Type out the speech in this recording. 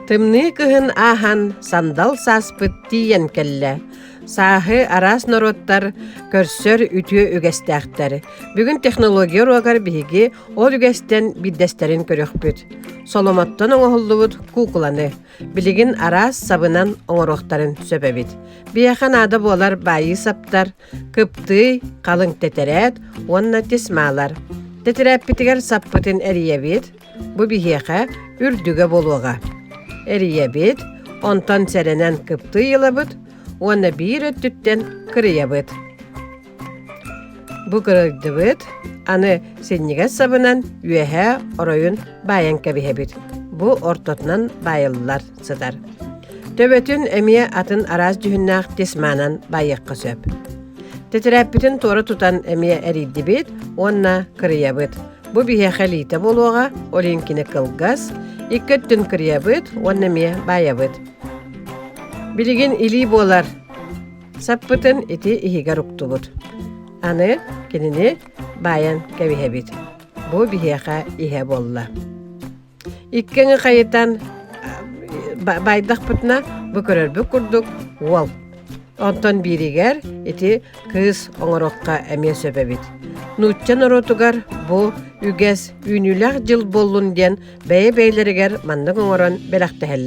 Тымныы кыһын ааһан, сандал сааспыт тиийэн кэллэ. Сааһы араас норуоттар көрсөр үтүө үгэстээхтэр. Бүгүн технология уруогар биһиги ол үгэстэн биирдэстэрин көрүөхпүт. Соломоттон оҥоһуллубут куукуланы билигин араас сабынан оҥоруохтарын сөп эбит. Биһиэхэ наада буолар баайыы саптар, кыптыый, халыҥ тэтэрээт уонна тесьмалар. Тэтэрээппитигэр саппытын эрийэбит, Бу биһиэхэ үрдүгэ буолуоҕа. Эрийэбит, онтон сэрэнэн кыптыый ылабыт уонна биир өттүттэн кырыйабыт. Бу кырыйдыбыт, аны синньигэс сабынан үөһээ оройун баайан кэбиһэбит. Бу ортотунан баайыллар сытар. Төбөтүн эмиэ атын араас дьүһүннээх тесьманан баайыахха сөп. Тэтэрээппитин туора тутан эмиэ эрийдибит уонна кырыйабыт. Бу биһиэхэ илиитэ буолуоҕа, ол иһин кини кылгас, икки өттүн кырыйабыт уонна эмиэ баайабыт. Билигин илии буолар саппытын ити иһигэр уктубут. Аны кинини баайан кэбиһэбит. Бу биһиэхэ иһэ буолла. Икки аҥы хайытан баайдахпытына, бу көрөрбүт курдук уол. Онтон бииригэр ити кыыс оҥоруохха эмиэ сөп эбит. Нуучча норуотугар бу үгэс үүнүүлээх дьыл буоллун диэн бэйэ-бэйэлэригэр маннык оҥорон бэлэхтэһэллэр.